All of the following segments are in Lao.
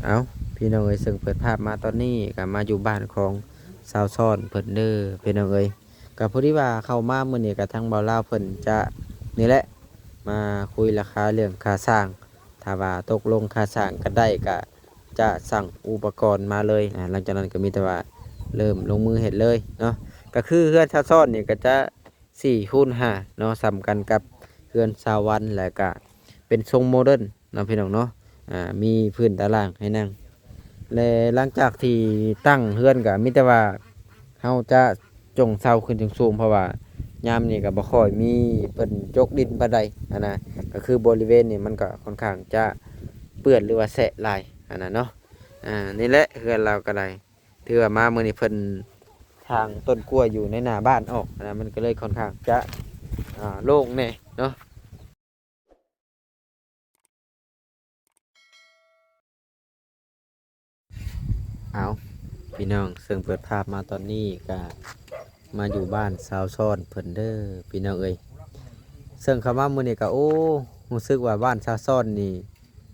ເອົ້າ ພີ່ນ້ອງເອີຍ ເຊິ່ງເປີດພາບມາຕອນນີ້ກໍມາຢູ່ບ້ານຂອງຊາວຊ້ອນເພິ່ນເດີ ພີ່ນ້ອງເອີຍ. ກໍພໍດີວ່າເຂົ້າມາມື້ນີ້ກໍທາງບ່າວລາວເພິ່ນຈະນີ້ແຫຼະ ມາຄຸຍລາຄາເລື່ອງຄ່າສ້າງ. ຖ້າວ່າຕົກລົງຄ່າສ້າງກັນໄດ້ ກໍຈະສັ່ງອຸປະກອນມາເລີຍ. ອາ ຫຼັງຈາກນັ້ນກໍມີແຕ່ວ່າເລີ່ມລົງມືເຮັດເລີຍເນາະ. ກໍຄືເຮືອນຊາວຊ້ອນນີ້ກໍຈະສີ່ຄູນຫ້າເນາະ ສ່ຳກັນກັບເຮືອນຊາວວັນ ແລ້ວກໍເປັນຊົງໂມເດີນເນາະ ພີ່ນ້ອງເນາະ. ອາ ມີພື້ນຕາລ່າງໃຫ້ນັ່ງ ແລະ ຫຼັງຈາກທີ່ຕັ້ງເຮືອນກໍມີແຕ່ວ່າເຮົາຈະຈົ່ງເສົາຂຶ້ນສູງໆ ເພາະວ່າຍາມນີ້ກໍບໍ່ຄ່ອຍມີເພິ່ນຈົກດິນປານໃດຫັ້ນນະ. ກໍຄືບໍລິເວນນີ້ມັນກໍຄ່ອນຂ້າງຈະເປື້ອນ ຫຼືວ່າແຊະຫຼາຍຫັ້ນນະເນາະ. ອາ ນີ້ແຫຼະເຮືອນລາວກໍໄດ້ ຖືວ່າມາມື້ນີ້ເພິ່ນຖາງຕົ້ນກ້ວຍຢູ່ໃນໜ້າບ້ານອອກຫັ້ນນະ ມັນກໍເລີຍຄ່ອນຂ້າງຈະ ອາ ໂລ່ງແດ່ເນາະ. ເອົາ ພີ່ນ້ອງ ເຊິ່ງເປີດພາບມາຕອນນີ້ກະມາຢູ່ບ້ານຊາວຊ້ອນເພິ່ນເດີ ພີ່ນ້ອງເອີຍ. ເຊິ່ງເຂົ້າມາມື້ນີ້ກະ ໂອ້ ຮູ້ສຶກວ່າບ້ານຊາວຊ້ອນນີ້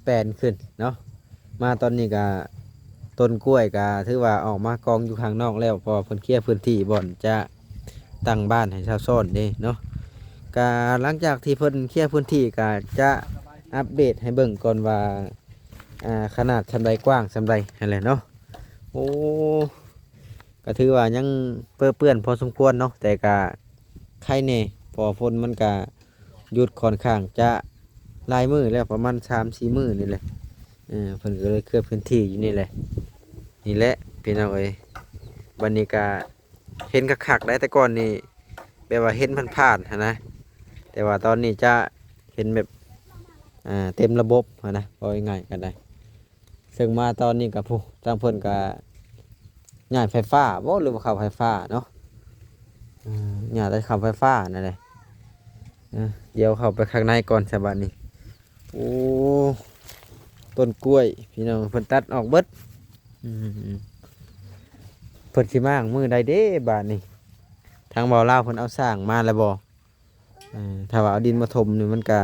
ແປນຂຶ້ນເນາະ. ມາຕອນນີ້ກະຕົ້ນກ້ວຍກະຖືວ່າອອກມາກອງຢູ່ຂ້າງນອກແລ້ວ ເພາະວ່າເພິ່ນເຄຍພື້ນທີ່ບ່ອນຈະ ຕັ້ງບ້ານໃຫ້ຊາວຊ້ອນເດ້ເນາະ. ກະຫຼັງຈາກທີ່ເພິ່ນເຄຍພື້ນທີ່ ກະຈະອັບເດດໃຫ້ເບິ່ງກ່ອນວ່າ ອາ ຂະໜາດສ່ຳໃດ ກວ້າງສ່ຳໃດຫັ້ນແຫຼະເນາະ. ໂອ້ ກະຖືວ່າຍັງເປິເປື້ອນພໍສົມຄວນເນາະ ແຕ່ກະໄຄແດ່ ເພາະວ່າຝົນມັນກະຢຸດຄ່ອນຂ້າງຈະຫຼາຍມື້ແລ້ວ ປະມານສາມສີ່ມື້ນີ້ແຫຼະ. ເອີ ເພິ່ນກໍເລີຍເຄຍພື້ນທີ່ຢູ່ນີ້ແຫຼະ ນີ້ແຫຼະ ພີ່ນ້ອງເອີຍ. ບັດນີ້ກະ ເຫັນຄັກໆໄດ໋ ແຕ່ກ່ອນນີ້ແບບວ່າເຫັນຜ່ານໆຫັ້ນນະ ແຕ່ວ່າຕອນນີ້ຈະເຫັນແບບ ອ່າ ເຕັມລະບົບຫັ້ນນະ ເວົ້າງ່າຍໆກໍໄດ້. ເຊິ່ງມາຕອນນີ້ກໍ ຜູ້ ທາງເພິ່ນກໍຍ້າຍໄຟຟ້າບໍ ຫຼືວ່າເຂົ້າໄຟຟ້າເນາະ. ເອີ ຍ້າຍໄດ້ເຂົ້າໄຟຟ້ານັ້ນແຫຼະ. ເອີ ດຽວເຂົ້າໄປຂ້າງໃນກ່ອນຊະບາດນີ້. ໂອ້ ຕົ້ນກ້ວຍ ພີ່ນ້ອງ ເພິ່ນຕັດອອກເບິດ. ອືມ ເພິ່ນຊິມ້າງມື້ໃດເດ້ບາດນີ້? ທາງບ່າວລາວເພິ່ນເອົາຊ່າງມາແລ້ວບໍ່? ເອີ ຖ້າວ່າເອົາດິນມາຖົມນີ້ ມັນກະ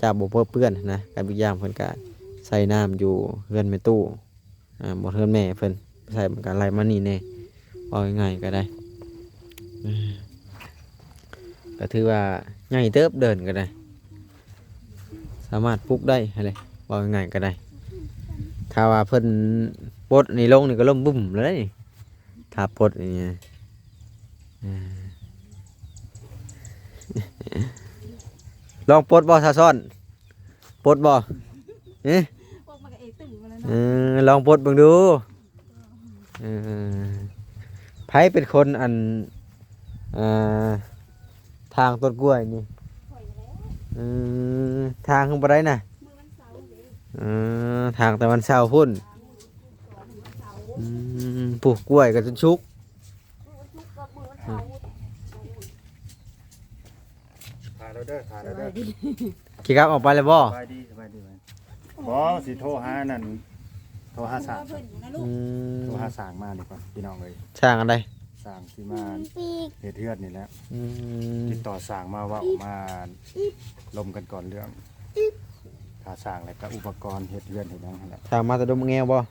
ຈະບໍ່ເປິເປື້ອນນະ. ກັບອີກຢ່າງເພິ່ນກະໃສ່ນ້ຳຢູ່ເຮືອນແມ່ຕູ້ ອ່າ ບໍ່ເຮືອນແມ່ເພິ່ນໃສ່ ມັນກໍໄຫຼມານີ້ແດ່ ເວົ້າງ່າຍໆກໍໄດ້. ເອີ ກໍຖືວ່າໃຫຍ່ເຕີບເດີນກໍໄດ້ ສາມາດປຸກໄດ້ຫັ້ນແຫຼະ ເວົ້າງ່າຍໆກໍໄດ້. ຖ້າວ່າເພິ່ນປົດນີ້ລົງນີ້ກໍລົ້ມບຶ້ມແລ້ວນີ້ ຖ້າປົດນີ້. ເອີ ລອງປົດບໍ່ ຊາວຊ້ອນ? ປົດບໍ່? ເອີ ເອີ ລອງປົດເບິ່ງດູ. ເອີ ໃຜເປັນຄົນອັນ ເອີ ຖາງຕົ້ນກ້ວຍນີ້? ເອີ ຖາງເຮົາບໍ່ໄດ້ນະ. ເອີ ຖາງແຕ່ວັນເສົາພຸ້ນ. ອືມ ປູກກ້ວຍກໍຈົນສຸກ. ອືມ ຖ່າຍແລ້ວເດີ ຖ່າຍແລ້ວເດີ. ຂີ້ກັບອອກໄປແລ້ວບໍ່? ສະບາຍດີ ສະບາຍດີ. ບໍ່ ຊິໂທຫານັ້ນ ໂທຫາຊ່າງ. ອືມ ໂທຫາຊ່າງມານີ້ກ່ອນ ພີ່ນ້ອງເອີຍ. ຊ່າງອັນໃດ? ຊ່າງທີ່ມາເຮັດເຮືອນນີ້ແຫຼະ. ອືມ ຕິດຕໍ່ຊ່າງມາເວົ້າ ມາລົມກັນກ່ອນເລື່ອງຄ່າຊ່າງ ແລ້ວກໍອຸປະກອນເຮັດເຮືອນເຮັດຫຍັງຫັ້ນແຫຼະ. ຊ່າງມາແຕ່ດົງມະແງວບໍ່?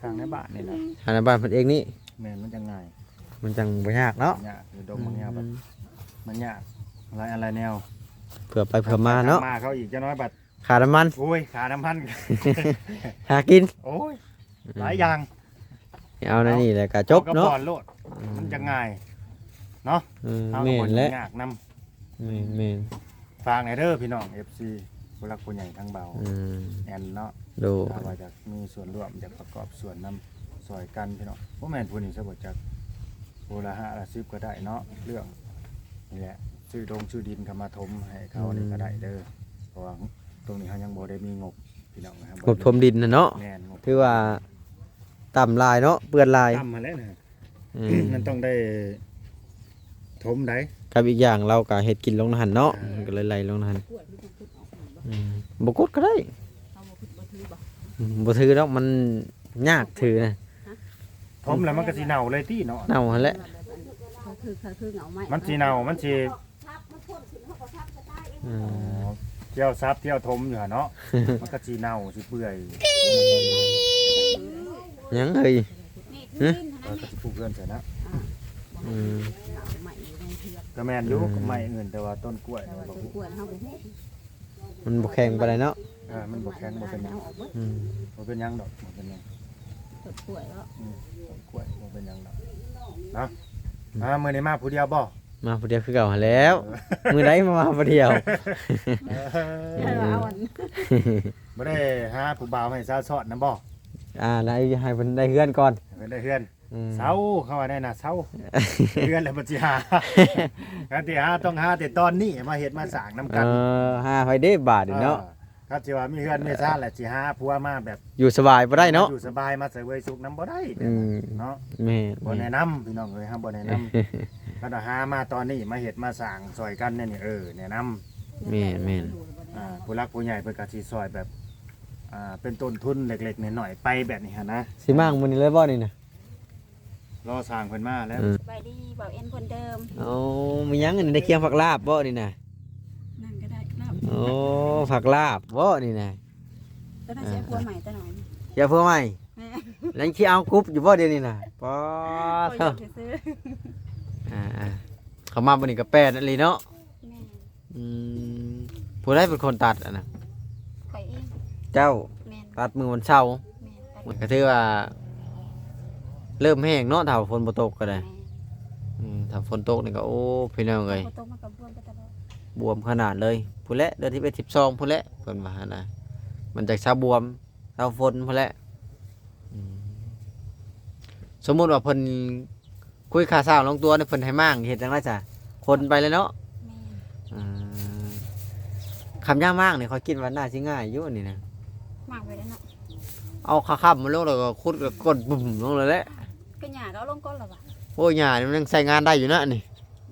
ສ້າງໃນບ້ານນີ້ແຫຼະ ຫາໃນບ້ານເພິ່ນເອງນີ້. ແມ່ນ ມັນຈັ່ງງ່າຍ ມັນຈັ່ງບໍ່ຍາກເນາະ. ຍາກຢູ່ດົງມັນຍາກ ອືມ ມັນຍາກຫຼາຍອັນຫຼາຍແນວ ເພື່ອໄປເພື່ອມາເນາະ. ມາເຂົາອີກຈັກໜ້ອຍບັດຄ່ານ້ຳມັນ ໂອ້ຍ ຄ່ານ້ຳມັນ ຫາກິນ ໂອ້ຍ ອືມ ຫຼາຍຢ່າງ. ເອົາແນວນີ້ແຫຼະກະຈົບເນາະ ເອົາກະບອນໂລດ ອືມ ມັນຈັ່ງງ່າຍເນາະ. ເອີ ເຮົາກໍບໍ່ຫຍຸ້ງຍາກນຳ. ແມ່ນແຫຼະ ແມ່ນໆ. ຝາກແດ່ເດີພີ່ນ້ອງ ເອັຟຊີ ຜູ້ຫຼັກຜູ້ໃຫຍ່ທາງເບົາ ອືມ ແອນເນາະ. ໂດຍ ຖ້າວ່າຢາກມີສ່ວນຮ່ວມ ຢາກປະກອບສ່ວນນຳຊ່ອຍກັນພີ່ນ້ອງ ບໍ່ແມ່ນຜູ້ນີ້ຊະບໍ່ຈັກ ຜູ້ລະຫ້າລະສິບກໍໄດ້ເນາະ. ເລື່ອງນີ້ແຫຼະ ຊື້ດົງຊື້ດິນກໍມາຖົມໃຫ້ເຂົານີ້ກໍໄດ້ເດີ ອືມ ເພາະວ່າຕົງນີ້ເຮົາຍັງບໍ່ໄດ້ມີງົບພີ່ນ້ອງ. ງົບຖົມດິນນະເນາະ ແມ່ນ ງົບ ຖືວ່າຕ່ຳຫຼາຍເນາະ ເປື້ອນຫຼາຍ ຕ່ຳຫັ້ນແຫຼະນະ. ອືມ ມັນຕ້ອງໄດ້ຖົມໃດ໋. ກັບອີກຢ່າງລາວກໍເຮັດກິນລົງໃນຫັ້ນເນາະ ອ່າ ມັນກໍເລີຍໄຫຼລົງໃນຫັ້ນ. ອືມ ບໍ່ກົດກໍໄດ້ ອືມ ບໍ່ຖືດອກ ມັນຍາກຖືນະ. ຖົມແລ້ວມັນກໍຊິເນົ່າເລີຍຕິເນາະ. ເນົ່າຫັ້ນແຫຼະ ມັນຊິເນົ່າ ມັນຊິ ອືມ ອໍ ທ່ຽວສັບທ່ຽວຖົມຢູ່ຫັ້ນເນາະ ມັນກໍຊິເນົ່າຊິເປື່ອຍ. ອື ຫຍັງເອີຍ? ຮະ? ເອີ ກໍຊິປູກເຮືອນໃສ່ນະ. ອືມ ກໍແມ່ນຢູ່ ອືມ ກໍໄມ້ອື່ນ ແຕ່ວ່າຕົ້ນກ້ວຍນີ້ບໍ່ຮູ້ ມັນບໍ່ແຂງປານໃດເນາະ. ເອີ ມັນບໍ່ແຂງ ບໍ່ເປັນຫຍັງ. ອືມ ບໍ່ເປັນຫຍັງດອກ ບໍ່ເປັນຫຍັງ. ຕົ້ນກ້ວຍເນາະ. ອືມ ຕົ້ນກ້ວຍບໍ່ເປັນຫຍັງດອກເນາະ. ອືມ ອ່າ ມື້ນີ້ມາຜູ້ດຽວບໍ່? ມາຜູ້ດຽວຄືເກົ່າຫັ້ນແຫຼ້ວ. ເອີ ມື້ໃດມາມາຜູ້ດຽວ? ເອີ ບໍ່ໄດ້ຫາຜູ້ບ່າວໃຫ້ສາວສອດນຳບໍ່? ອ່າ ໄດ້ ໃຫ້ເພິ່ນໄດ້ເຮືອນກ່ອນ ໃຫ້ເພິ່ນໄດ້ເຮືອນ. ອືມ ເຊົາ ເຂົາວ່າແນວນັ້ນ ເຊົາ ເຮືອນແລ້ວບໍ່ຊິຫາ ຄັນຊິຫາຕ້ອງຫາແຕ່ຕອນນີ້ ມາເຮັດມາສ້າງນຳກັນ. ເອີ ຫາໃຜເດ້ບາດນີ້ເນາະ? ເອີ ຄັນຊິວ່າມີເຮືອນມີຊານແລ້ວ ຊິຫາຜົວມາແບບຢູ່ສະບາຍບໍ່ໄດ້ເນາະ ຢູ່ສະບາຍ ມາສະເຫວີຍສຸກນຳບໍ່ໄດ້. ອືມ ເນາະ ແມ່ນ ບໍ່ແນະນຳ ແມ່ນ ພີ່ນ້ອງເອີຍ ເຮົາບໍ່ແນະນຳ. ຄັນວ່າຫາມາຕອນນີ້ ມາເຮັດມາສ້າງຊ່ອຍກັນແນວນີ້ ເອີ ແນະນຳ. ແມ່ນໆ ອ່າ ຜູ້ຫຼັກຜູ້ໃຫຍ່ເພິ່ນກໍຊິຊ່ອຍແບບ ອ່າ ເປັນຕົ້ນທຶນເລັກໆນ້ອຍໆໄປແບບນີ້ຫັ້ນນະ. ຊິມ້າງມື້ນີ້ເລີຍບໍ່ນີ້ນະ? ລໍຊ່າງເພິ່ນມາແລ້ວ. ອືມ ສະບາຍດີ ບ່າວເອັນຄົນເດີມ. ໂອ້ ມີຫຍັງອັນນີ້ ໄດ້ຄຽງຜັກລາບບໍ່ນີ້ນະ? ນັ້ນກໍໄດ້ລາບ. ໂອ້ ຜັກລາບບໍ່ນີ້ນະ? ຕອນນັ້ນຊິເອົາຜົວໃໝ່ຕາໜ້ອຍ. ຊິເອົາຜົວໃໝ່? ແມ່ນ. ແລ້ວຊິເອົາກຸບຢູ່ບໍ່ດຽວນີ້ນະ? ປາດ ໂອ້ຍ ເອີ ເອີ ອ່າໆ ເຂົ້າມາມື້ນີ້ກໍແປນອີ່ຫຼີເນາະ. ແມ່ນ. ອືມ ຜູ້ໃດເປັນຄົນຕັດອັນນະ? ຂ້ອຍເອງ. ເຈົ້າ? ແມ່ນ. ຕັດມື້ວັນເສົາ. ແມ່ນ ຕັດ. ກໍຖືວ່າເລີ່ມແຫ້ງເນາະ ຖ້າວ່າຝົນບໍ່ຕົກກໍໄດ້. ແມ່ນ. ອືມ ຖ້າຝົນຕົກນີ້ກໍ ໂອ້ ພີ່ນ້ອງເອີຍ ຝົນບໍ່ຕົກມັນກໍບວມໄປຕະຫຼອດ ບວມຂະໜາດເລີຍ. ພຸ້ນແຫຼະ ເດືອນສິບເອັດ ສິບສອງພຸ້ນແຫຼະ ເພິ່ນວ່າຫັ້ນນະ ມັນຈັກເຊົາບວມ ເຊົາຝົນພຸ້ນແຫຼະ. ອືມ ສົມມຸດວ່າເພິ່ນຄຸຍຄ່າເຊົ່າລົງຕົວນີ້ ເພິ່ນໃຫ້ມ້າງເຮັດຈັ່ງໃດຊະ? ຄົນໄປເລີຍເນາະ. ແມ່ນ. ອືມ ຄຳຍາມມ້າງນີ້ ຂ້ອຍຄິດວ່າໜ້າຊິງ່າຍຢູ່ນີ້ນະ. ມ້າງໄປເລີຍເນາະ. ເອົາຂາຄ້ຳມາລົງ ແລ້ວກໍຂຸດ ແລ້ວກໍກົດບຶ້ມລົງເລີຍແຫຼະ. ກໍຫຍ້າກໍເອົາລົງກ່ອນລະຫວາ? ໂອ້ຍ ຫຍ້ານີ້ມັນຍັງໃຊ້ງານໄດ້ຢູ່ນະນີ້.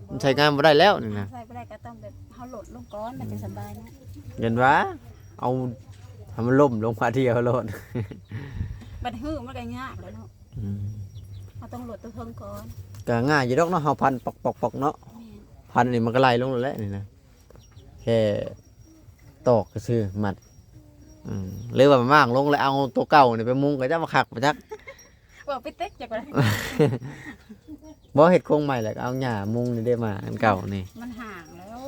ມັນໃຊ້ງານບໍ່ໄດ້ແລ້ວນີ້ນະ. ໃຊ້ບໍ່ໄດ້ກໍຕ້ອງແບບເຮົາໂຫຼດລົງກ່ອນ ມັນຈະສະບາຍເນາະ. ຢ້ານວ່າເອົາໃຫ້ມັນລົ້ມລົງບາດດຽວໂລດ. ບັດຮື້ມັນກໍຍາກແລ້ວເນາະ. ອືມ ເຮົາຕ້ອງໂຫຼດຕົວເທິງກ່ອນ. ກໍງ່າຍຢູ່ດອກເນາະ ເຮົາພັນປອກໆໆເນາະ. ແມ່ນ. ພັນອັນນີ້ມັນກໍໄຫຼລົງແລ້ວແຫຼະນີ້ນະ ແຄ່ຕອກຊື່ໆ ມັດ. ອືມ ຫຼືວ່າມ້າງລົງແລ້ວເອົາຕົວເກົ່ານີ້ໄປມຸງ ກໍຈະວ່າຄັກບໍ່ຈັກ. ເວົ້າໄປເຕັກຈັກວ່າ. ບໍ່ ເຮັດໂຄງໃໝ່ແລ້ວກໍເອົາຫຍ້າມຸງນີ້ເດ້ ມາອັນເກົ່ານີ້ ມັນຫ່າງແລ້ວ.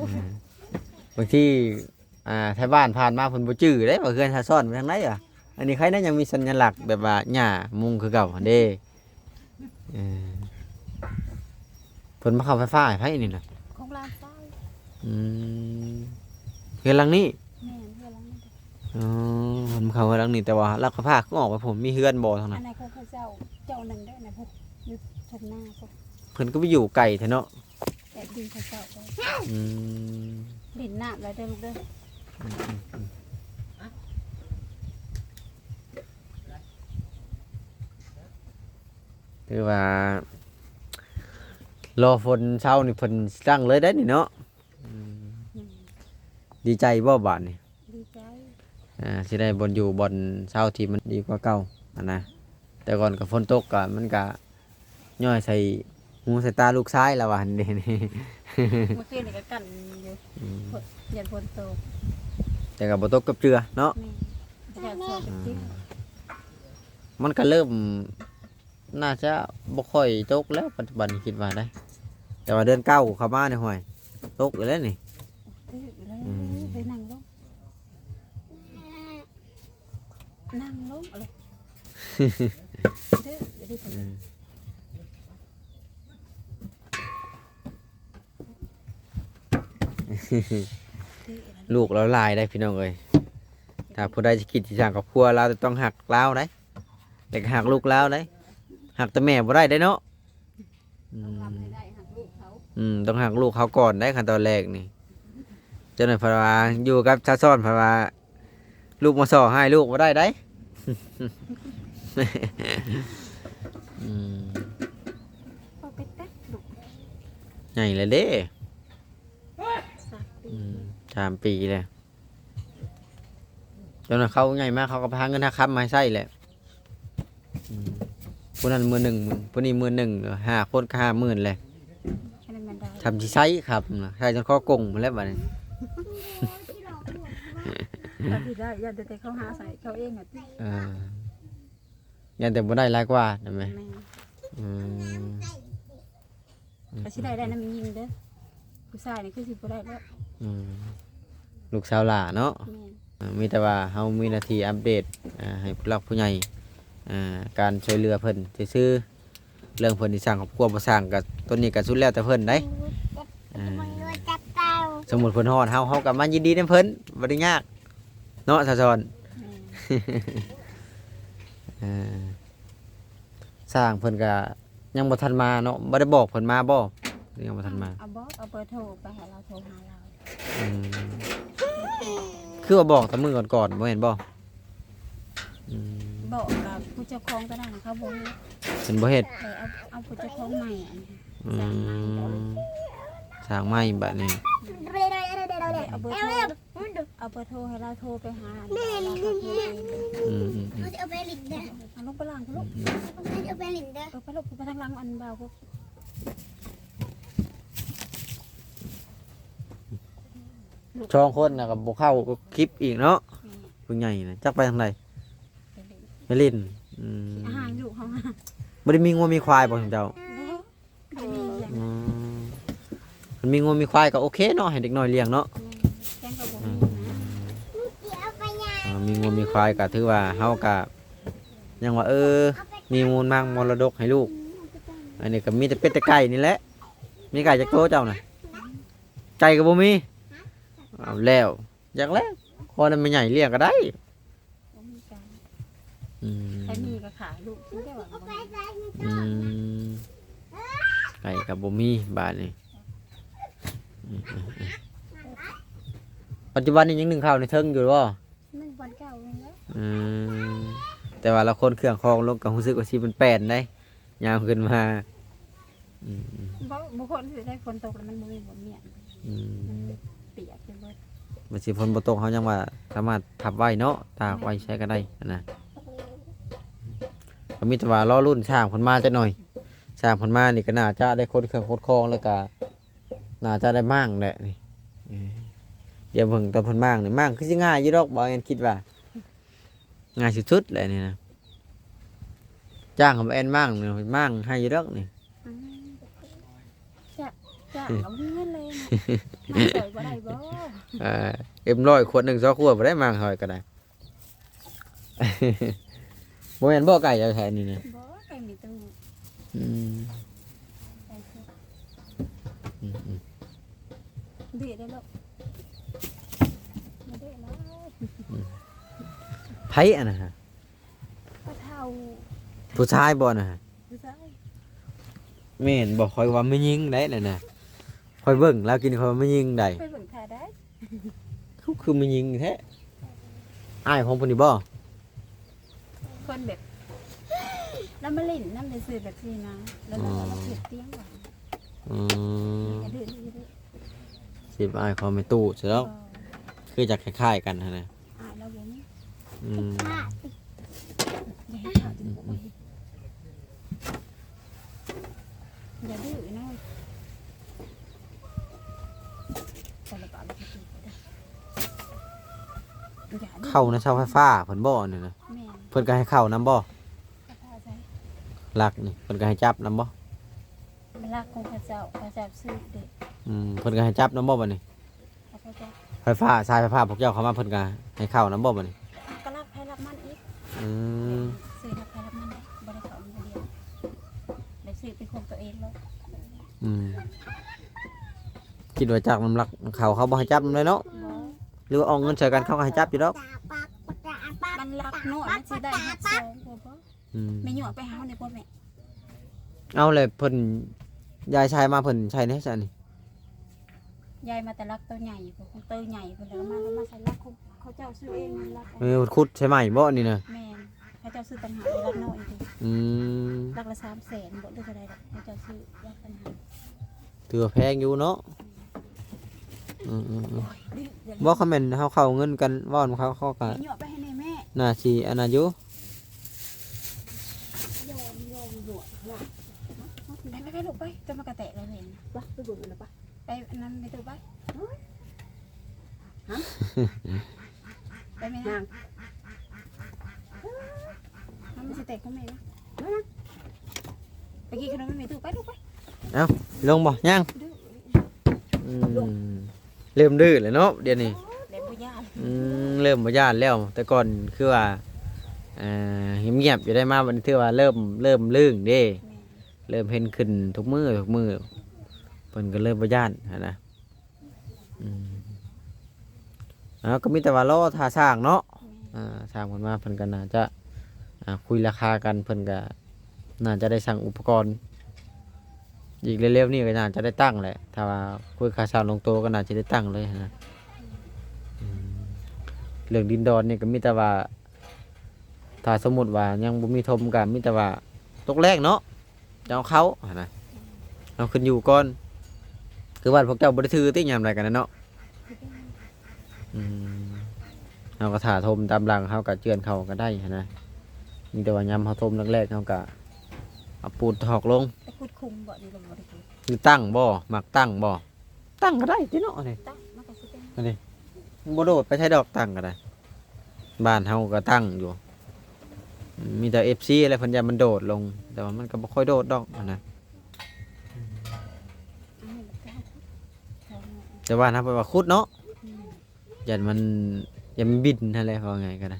ເອີ ບາງທີ ອ່າ ໄທບ້ານຜ່ານມາເພິ່ນບໍ່ຈື່ເດ້ວ່າເຮືອນຊາວຊ່ອນໄປທາງໃດຫວາ. ອັນນີ້ໃຄແນ່ຍັງມີສັນຍະລັກແບບວ່າຫຍ້າມຸງຄືເກົ່າຫັ້ນເດ້. ເອີ ເພິ່ນມາເຂົ້າໄຟຟ້າໃຫ້ໃຜນີ້ນະ? ຂອງຫຼານຊາຍ. ອືມ ເຮືອນຫຼັງນີ້? ແມ່ນ ເຮືອນຫຼັງນີ້. ອໍ ເພິ່ນມາເຂົ້າເຮືອນຫຼັງນີ້ ແຕ່ວ່າລັກໄຟຟ້າຄືອອກໄປພຸ້ນ ມີເຮືອນບໍ່ທາງນັ້ນ? ອັນນັ້ນຂອງເຂົາເຈົ້າ ເຈົ້າໜຶ່ງເດ້ນະ ພຸ້ນ ຢູ່ທົ່ງນາພຸ້ນ. ເພິ່ນກໍໄປຢູ່ໄກແທ້ເນາະ. ແບບດິນເຂົາເຈົ້າ. ອືມ ດິນນ້ຳຫຼາຍເດີລູກເດີ. ອືມໆໆ ຖືວ່າລໍຝົນເຊົານີ້ເພິ່ນສັ່ງເລີຍໄດ໋ນີ້ເນາະ. ອືມ ອືມ ດີໃຈບໍ່ບາດນີ້? ດີໃຈ. ອ່າ ຊິໄດ້ບ່ອນຢູ່ບ່ອນເຊົາທີ່ມັນດີກວ່າເກົ່າຫັ້ນນະ. ແຕ່ກ່ອນກໍຝົນຕົກກໍ ມັນກໍຍ້ອຍໃສ່ຫູໃສ່ຕາລູກຊາຍລະວ່າຫັ້ນເດ. ເມື່ອຄືນນີ້ກໍກັ້ນຢູ່. ອືມ ຢ້ານຝົນຕົກ ແຕ່ກໍບໍ່ຕົກຈັກເທື່ອເນາະ. ແມ່ນ. ມັນກໍເລີ່ມ ໜ້າຈະບໍ່ຄ່ອຍຕົກແລ້ວ ປັດຈຸບັນນີ້ຄິດວ່າໄດ໋. ແຕ່ວ່າເດືອນເກົ້າເຂົ້າມານີ້ ຫ້ວຍ ຕົກອີກແລ້ວນີ້. ອືມ ໄປນັ່ງລົງ ນັ່ງລົງເອົາເລີຍ. ອືມ ລູກລາວຫຼາຍໄດ໋ພີ່ນ້ອງເອີຍ. ຖ້າຜູ້ໃດຊິຄິດຊິສ້າງຄອບຄົວ ລາວຕ້ອງຮັກລາວໄດ໋ ແລ້ວກໍຮັກລູກລາວໄດ໋. ຮັກແຕ່ແມ່ບໍ່ໄດ້ເດ້ເນາະ. ອືມ ຕ້ອງຮັກໃຫ້ໄດ້ ຮັກລູກເຂົາ. ອືມ ຕ້ອງຮັກລູກເຂົາກ່ອນໄດ໋ ຂັ້ນຕອນແລກນີ້. ເຈົ້າໜ້ອຍເພິ່ນວ່າ ຢູ່ກັບຊາວຊ້ອນ ເພິ່ນວ່າ ລູກມາສໍ້ຮ້າຍລູກບໍ່ໄດ້ໄດ໋. ອືມ ບໍ່ເປັນແຕ່ລູກ ໃຫຍ່ແລ້ວເດ້. ສາມປີ ອືມ ສາມປີແລ້ວ. ຈົນວ່າເຂົາໃຫຍ່ມາ ເຂົາກໍໄປຫາເງິນຫາຄຳມາໃຫ້ໃຊ້ແຫຼະ. ອືມ ຜູ້ນັ້ນໝື່ນໜຶ່ງ ຜູ້ນີ້ໝື່ນໜຶ່ງ ຫ້າຄົນກໍຫ້າໝື່ນແຫຼະ. ທຳຊິໃຊ້ຄັບນະ ໃຊ້ຈົນຄໍກົງພຸ້ນແຫຼະບາດນີ້. ທຳຊິໄດ້ ຢ້ານແຕ່ເຂົາຫາໃຊ້ເຂົາເອງອະຕິ. ເອີ. ຢ້ານແຕ່ບໍ່ໄດ້ຫຼາຍກວ່ານັ້ນແຫຼະ. ແມ່ນ. ອືມ ກໍຊິໄດ້ ໄດ້ນຳແມ່ຍິງເດີ້ ຜູ້ຊາຍນີ້ຄືຊິບໍ່ໄດ້ແລ້ວ. ອືມ ລູກສາວຫຼ້າເນາະ. ແມ່ນ. ເອີ ມີແຕ່ວ່າເຮົາມີໜ້າທີ່ອັບເດດ ອ່າ ໃຫ້ຜູ້ຫຼັກຜູ້ໃຫຍ່ ອ່າ ການຊ່ວຍເຫຼືອເພິ່ນຊື່ໆ. ເລື່ອງເພິ່ນຊິສ້າງຄອບຄົວບໍ່ສ້າງ ກໍຕົວນີ້ກໍສຸດແລ້ວແຕ່ເພິ່ນໃດ໋. ເອີ ສົມມຸດເພິ່ນຮອດເຮົາ ເຮົາກໍມາຍິນດີນຳເພິ່ນ ບໍ່ໄດ້ຍາກເນາະ ສາວສອນ. ແມ່ນ. ເອີ ຊ່າງເພິ່ນກໍຍັງບໍ່ທັນມາເນາະ ບໍ່ໄດ້ບອກເພິ່ນມາບໍ່ ຫຼືຍັງບໍ່ທັນມາ? ເອົາ ບອກ ເອົາເບີໂທໄປໃຫ້ລາວໂທຫາລາວ. ອືມ ຄືວ່າບອກແຕ່ມື້ກ່ອນໆ ບໍ່ແມ່ນບໍ່? ອືມ ບອກກັບຜູ້ເຈົ້າຂອງຕອນນັ້ນ ເຂົາບໍ່ເຮັດ ເພິ່ນບໍ່ເຮັດ. ເອີ ເອົາ ເອົາຜູ້ເຈົ້າຂອງໃໝ່ ອັນ ອືມ ສ້າງໃໝ່ ສ້າງໃໝ່ບາດນີ້. ເອົາເບີໂທ ເອົາເບີໂທໃຫ້ລາວໂທໄປຫາ ລາວກໍໂທເອງ. ອືມໆໆ ເອົາໄປຫຼິ້ນເດີ້ ເອົາລົງໄປລ້າງພຸ້ນລູກ. ອືມໆ ເອົາໄປຫຼິ້ນເດີ້ ເອີ ໄປລູກ ໄປທາງຫຼັງອັນບ່າວພຸ້ນ. ສອງຄົນນະກໍບໍ່ເຂົ້າຄລິບອີກເນາະ. ແມ່ນ. ຜູ້ໃຫຍ່ນະ ຈັກໄປທາງໃດ? ໄປຫຼິ້ນ. ໄປຫຼິ້ນ. ອືມ ຊິຫາລູກເຮົາ ບໍ່ໄດ້ມີງົວມີຄວາຍບໍ່ເຈົ້າ? ບໍ່ ບໍ່ມີຫຍັງ. ອືມ ຄັນມີງົວມີຄວາຍກໍໂອເຄເນາະ ໃຫ້ເດັກນ້ອຍລ້ຽງເນາະ. ແມ່ນ. ແຕ່ກໍບໍ່ມີນະ. ອືມ ເອີ ມີງົວມີຄວາຍກໍຖືວ່າເຮົາກໍຍັງວ່າ ເອີ ມີມູນມັງມໍລະດົກໃຫ້ລູກ. ອັນນີ້ກໍມີແຕ່ເປັດແຕ່ໄກ່ນີ້ແຫຼະ. ມີໄກ່ຈັກໂຕເຈົ້ານະ? ໄກ່ກໍບໍ່ມີ. ເອົາແລ້ວ ຢາກແລ້ວ ຂໍນຳແມ່ໃຫຍ່ລ້ຽງກໍໄດ້. ບໍ່ມີໄກ່. ອືມ ໄກ່ມີກໍຂາຍລູກກິນໄດ້ຫວາ. ອືມ ໄກ່ກໍບໍ່ມີບາດນີ້. ອືມ ປັດຈຸບັນນີ້ຍັງໜຶ້ງເຂົ້າໃນເທິງຢູ່ບໍ່? ໜຶ້ງບ່ອນເກົ່ານັ້ນແຫຼະ. ອືມ ແຕ່ວ່າລາວຂົນເຄື່ອງຂອງລົງກໍຮູ້ສຶກວ່າຊິແປນໆໄດ໋ ຍາມຂຶ້ນມາ. ອືມໆ ບໍ່ ບໍ່ຄົນຊິໄດ້ ຝົນຕົກແລ້ວມັນບໍ່ມີບ່ອນມ້ຽນ. ອືມ ມັນປຽກໄປເບິດ. ວ່າຊິຝົນບໍ່ຕົກ ເຮົາຍັງວ່າສາມາດພັບໄວ້ເນາະ ຕາກໄວ້ໃສກໍໄດ້ຫັ້ນນະ. ກໍມີແຕ່ວ່າລໍລຸ້ນຊ່າງເພິ່ນມາຈັກໜ່ອຍ. ຊ່າງເພິ່ນມານີ້ກໍໜ້າຈະໄດ້ຂົນເຄື່ອງຂົນຂອງ ແລ້ວກໍໜ້າຈະໄດ້ມ້າງແຫຼະນີ້. ເອີ ດຽວເບິ່ງຕອນເພິ່ນມ້າງນີ້ ມ້າງຄືຊິງ່າຍຢູ່ດອກ ບ່າວແອນຄິດວ່າ. ງ່າຍສຸດໆແຫຼະນີ້ນະ. ຈ້າງເອົາແອນມ້າງນີ້ ມ້າງໃຫ້ຢູ່ດອກນີ້. ອືມ ຈ້າງ ຈ້າງເອົາເງິນເລີຍນະ. ມາຊ່ອຍບໍ່ໄດ້ບໍ່? ເອີ ເອັມຮ້ອຍ ຂວດໜຶ່ງ ສອງຂວດບໍ່ໄດ້ ມ້າງຊ່ອຍກໍໄດ້. ບໍ່ແມ່ນບໍ່ ໄກ່ເຈົ້າແທ້ນີ້ນະ? ບໍ່ ໄກ່ມີຕູ້. ອືມ ໄກ່ເສຍ. ອືມໆ ເດະໄດ້ແລ້ວ ມາເດະແລ້ວ. ອືມ ໃຜອັນນັ້ນຫະ? ປະເຖົ້າ. ຜູ້ຊາຍບໍ່ນະ? ຜູ້ຊາຍ. ແມ່ນບໍ່? ຂ້ອຍວ່າແມ່ຍິງໄດ໋ນັ້ນນະ. ຂ້ອຍເບິ່ງລາວກິນ ຂ້ອຍວ່າແມ່ຍິງໄດ໋. ຂ້ອຍເບິ່ງທ່າໄດ້. ຄື ຄືແມ່ຍິງແທ້. ອ້າຍຂອງເພິ່ນນີ້ບໍ່? ເພິ່ນແບບ ລາວມາຫຼິ້ນນຳຊື່ໆ ແບບຊີ້ນະ ແລ້ວລາວກໍມາເຮັດຕຽງວ່າ. ອືມ ດື້ໆ ຊິບອ້າຍຂອງແມ່ຕູ້ຊະແລ້ວ. ເອີ ຄືຈະຄ້າຍໆກັນຫັ້ນນະ. ອ້າຍລາວບໍ່ມີ. ອືມ ຢ່າເຮັດຂ້າວ ອືມ ຢ່າດື້ນະ. ເຂົ້າໃນເສົາໄຟຟ້າເພິ່ນບໍ່ ອັນນີ້ນະ? ແມ່ນ. ເພິ່ນກໍໃຫ້ເຂົ້ານຳບໍ່? ເຂົ້າໃສ? ຫຼັກນີ້ເພິ່ນກໍໃຫ້ຈັບນຳບໍ່? ມັນຫຼັກຂອງເຂົາເຈົ້າ ເຂົາເຈົ້າຊື້ເດ້. ອືມ ເພິ່ນກໍໃຫ້ຈັບນຳບໍ່ບາດນີ້? ເຂົາເຈົ້າ ໄຟຟ້າ ສາຍໄຟຟ້າພວກເຈົ້າເຂົ້າມາ ເພິ່ນກໍໃຫ້ເຂົ້ານຳບໍ່ບາດນີ້? ກໍຫຼັກໃຜຫຼັກມັນອີກ. ອືມ ຊື້ຫຼັກໃຜຫຼັກມັນ ບໍ່ໄດ້ເຂົ້ານຳຜູ້ດຽວ ໄດ້ຊື້ເປັນຂອງຕົວເອງໂລດ. ອືມ ຄິດວ່າຈັບນຳຫຼັກເຂົາ ເຂົາບໍ່ໃຫ້ຈັບນຳເລີຍເນາະ? ບໍ່. ຫຼືວ່າອອກເງິນຊ່ອຍກັນ ເຂົາກໍໃຫ້ຈັບຢູ່ດອກ. ມັນຫຼັກນ້ອຍ ມັນຊິໄດ້ຮັບສອງບໍ່? ອືມ ແມ່ຍົວໄປຫາເຮົາແດ່ບໍ່ແມ່? ເອົາແລ້ວເພິ່ນ ຍາຍຊາຍມາເພິ່ນໃສ່ແດ່ຊະນີ້? ຍາຍມາແຕ່ຫຼັກໂຕໃຫຍ່ພຸ້ນ ຂອງໂຕໃຫຍ່ພຸ້ນ ແລ້ວມາ ມາໃສ່ຫຼັກຂອງເຂົາເຈົ້າຊື້ເອງ ຫຼັກ. ເອີ ຂຸດໃສ່ໃໝ່ບໍ່ນີ້ນະ? ແມ່ນ ເຂົາເຈົ້າຊື້ຕ່າງຫາກ ຫຼັກນ້ອຍ. ອືມ ຫຼັກລະສາມແສນບໍ່ ຫຼືເທົ່າໃດດອກ ເຂົາເຈົ້າຊື້ຫຼັກຕ່າງຫາກ. ຖືວ່າແພງຢູ່ເນາະ. ອືມໆໆ ບໍ່ ຄັນແມ່ນເຮົາເຂົ້າເງິນກັນເວົ້ານຳເຂົາ ເຂົາກໍ ແມ່ຍົວໄປໃຫ້ແນ່ແມ່ ໜ້າຊິອັນນັ້ນຢູ່. ໄປໆໆ ລູກໄປ ຈະມາກະແຕະແລ້ວເຫັນ ໄປເບິ່ງອັນນັ້ນໄປ ໄປອັນນັ້ນໄປຕູ້ໄປ. ຮະ? ໄປແມ່ນາງ ນາງ ມັນຊິແຕກຂອງແມ່ນະ ໄປກິນຂະໜົມແມ່ຕູ້ ໄປລູກໄປ. ເອົ້າ ລົງບໍ່? ຍັງ. ອືມ ເລີ່ມດື້ແລ້ວເນາະດຽວນີ້. ເລີ່ມບໍ່ຢ້ານ ອືມ ເລີ່ມບໍ່ຢ້ານແລ້ວ. ແຕ່ກ່ອນຄືວ່າ ເອີ ງຽບໆຢູ່ ໄດ້ມາບັດນີ້ຖືວ່າເລີ່ມ ເລີ່ມລຶ້ງເດ້. ແມ່ນ ເລີ່ມເຫັນຂຶ້ນທຸກມື້ ທຸກມື້ ເພິ່ນກໍເລີ່ມບໍ່ຢ້ານຫັ້ນນະ. ອືມ ເອົາ ກໍມີແຕ່ວ່າລໍຖ້າຊ່າງເນາະ. ແມ່ນ ອ່າ ຊ່າງເພິ່ນມາ ເພິ່ນກໍໜ້າຈະ ອ່າ ຄຸຍລາຄາກັນ ເພິ່ນກໍໜ້າຈະໄດ້ສັ່ງອຸປະກອນ ອີກເລັວໆນີ້ກໍໜ້າຈະໄດ້ຕັ້ງແຫຼະ. ຖ້າວ່າຄຸຍຄ່າເຊົ່າລົງໂຕກໍໜ້າຈະໄດ້ຕັ້ງເລີຍຫັ້ນນະ. ອືມ ເລື່ອງດິນດອນນີ້ກໍມີແຕ່ວ່າ ຖ້າສົມມຸດວ່າຍັງບໍ່ມີຖົມກໍມີແຕ່ວ່າຕົກແລງເນາະ ຈະເອົາເຂົ້າຫັ້ນນະ ເຮົາຂຶ້ນຢູ່ກ່ອນ. ຄືບ້ານພວກເຈົ້າບໍ່ໄດ້ຖືຕິ ຍາມໃດກໍໄດ້ເນາະ. ອືມ ເຮົາກໍຖ້າຖົມຕາມຫຼັງ ເຮົາກໍເຈື່ອນເຂົ້າກໍໄດ້ຫັ້ນນະ. ມີແຕ່ວ່າຍາມເຮົາຖົມແລກໆ ເຮົາກໍເອົາປູນຖອກລົງ. ແຕ່ຂຸດຂຸມບໍ່? ນີ້ກໍບໍ່ໄດ້ຂຸດ. ຫຼືຕັ້ງບໍ່? ມັກຕັ້ງບໍ່? ຕັ້ງກໍໄດ້ຕິເນາະ ອັນນີ້ ຕັ້ງມັນກໍຊິເປັນ ອັນນີ້ມັນບໍ່ໂດດໄປໃສດອກ ຕັ້ງກໍໄດ້. ບ້ານເຮົາກໍຕັ້ງຢູ່ ມີແຕ່ເອັຟຊີແຫຼະ ເພິ່ນຢ້ານມັນໂດດລົງ ແຕ່ວ່າມັນກໍບໍ່ຄ່ອຍໂດດດອກຫັ້ນນະ. ແຕ່ວ່ານຳເພິ່ນວ່າຂຸດເນາະ ອືມ ຢ້ານມັນ ຢ້ານມັນບິນຫັ້ນແຫຼະ ເວົ້າງ່າຍກໍໄດ້.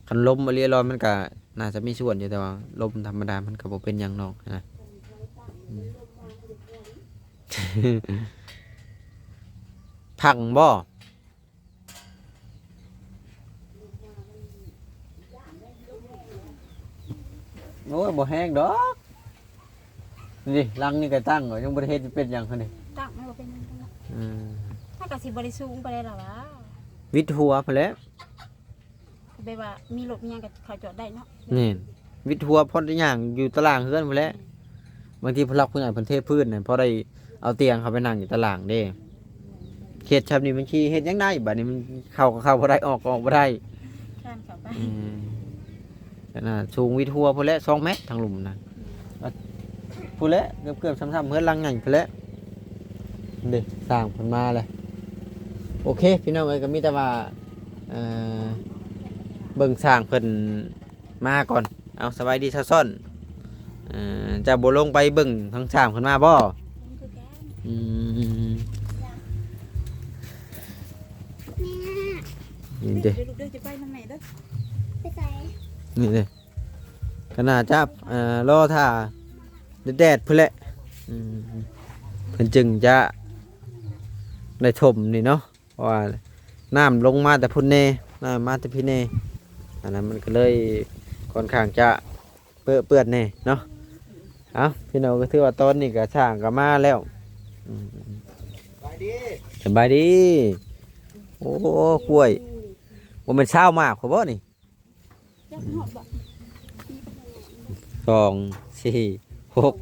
ຄັນລົມອີ່ຫຼີອີ່ຫຼອຍ ມັນກໍໜ້າຈະມີສ່ວນຢູ່ ແຕ່ວ່າລົມທຳມະດາມັນກໍບໍ່ເປັນຫຍັງດອກຫັ້ນນະ. ອືມ ພັງບໍ່? ໂອ້ຍ ບໍ່ແຮງດອກ. ນີ້ຫຼັງນີ້ກໍຕັ້ງ ຍັງບໍ່ໄດ້ເຮັດ ເປັນຫຍັງຫັ້ນນີ້? ຕັ້ງມັນບໍ່ເປັນຫຍັງດອກ. ອືມ ມັນກໍຊິບໍ່ໄດ້ສູງປານໃດລະຫວາ? ວິດຫົວພຸ້ນແຫຼະ. ແບບວ່າມີລົດມີຫຍັງກໍເຂົ້າຈອດໄດ້ເນາະ. ແມ່ນ ວິດຫົວພໍໄດ້ຍ່າງຢູ່ຕາລ່າງເຮືອນພຸ້ນແຫຼະ. ບາງທີຜູ້ຫຼັກຜູ້ໃຫຍ່ເພິ່ນເທພື້ນນະ ພໍໄດ້ເອົາຕຽງເຂົ້າໄປນັ່ງຢູ່ຕາລ່າງເດ້. ເຂດຊ່ຳນີ້ມັນຊິເຮັດຫຍັງໄດ້? ບາດນີ້ມັນເຂົ້າກໍເຂົ້າບໍ່ໄດ້ ອອກກໍອອກບໍ່ໄດ້. ຄານເຂົ້າໄປ ອືມ ຂະໜາດສູງວິດຫົວພຸ້ນແຫຼະ ສອງແມັດທາງລຸ່ມນະ. ພຸ້ນແຫຼະ ເກືອບໆຊ້ຳໆເຮືອນຫຼັງໃຫຍ່ພຸ້ນແຫຼະ. ເດ້ ຊ່າງເພິ່ນມາແລ້ວ. ໂອເຄ ພີ່ນ້ອງເອີຍ ກໍມີແຕ່ວ່າ ເອີ ເບິ່ງຊ່າງເພິ່ນມາກ່ອນ. ເອົາ ສະບາຍດີຊາວຊ້ອນ. ເອີ ເຈົ້າບໍ່ລົງໄປເບິ່ງທາງຊ່າງເພິ່ນມາບໍ່? ອືມ ນີ້ເດ້ ເດີລູກເດີ ຈະໄປນຳແມ່ເດີ. ໄປໃສ? ນີ້ເດ້ ກໍໜ້າຈະ ເອີ ລໍຖ້າແດດໆພຸ້ນແຫຼະ. ອືມ ເພິ່ນຈຶ່ງຈະໄດ້ຖົມນີ້ເນາະ ເພາະວ່ານ້ຳລົງມາແຕ່ພຸ້ນແດ່ ນ້ຳມາແຕ່ພີ້ແດ່ ອັນນັ້ນມັນກໍເລີຍຂ້ອນຂ້າງຈະເປິເປື້ອນແດ່ເນາະ. ເອົ້າ ພີ່ນ້ອງ ກໍຖືວ່າຕອນນີ້ກໍຊ່າງກໍມາແລ້ວ. ອືມ ສະບາຍດີ ສະບາຍດີ. ໂອ້ ກ້ວຍ ບໍ່ແມ່ນຊາວໝາກພຸ້ນບໍ່ນີ້? ສອງ ສີ່ ຫົກ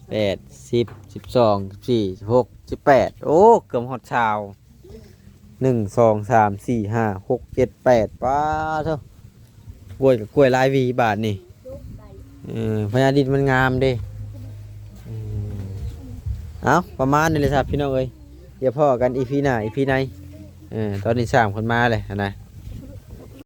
ແປດ ສິບ ສິບສອງ ສິບສີ່ ສິບຫົກ ສິບແປດ ໂອ້ ເກືອບຮອດຊາວ. ໜຶ່ງ ສອງ ສາມ ສີ່ ຫ້າ ຫົກ ເຈັດ ແປດ ປາໂທ້ ກ້ວຍກໍກ້ວຍຫຼາຍຫວີບາດນີ້. ເອີ ພະຍາດິນມັນງາມເດ້. ເອີ ເອົ້າ ປະມານນີ້ແຫຼະຊະ ພີ່ນ້ອງເອີຍ ດຽວພໍ້ກັນອີພີໜ້າ ອີພີໃນ. ເອີ ຕອນນີ້ຊ່າງເພິ່ນມາແລ້ວຫັ້ນນະ.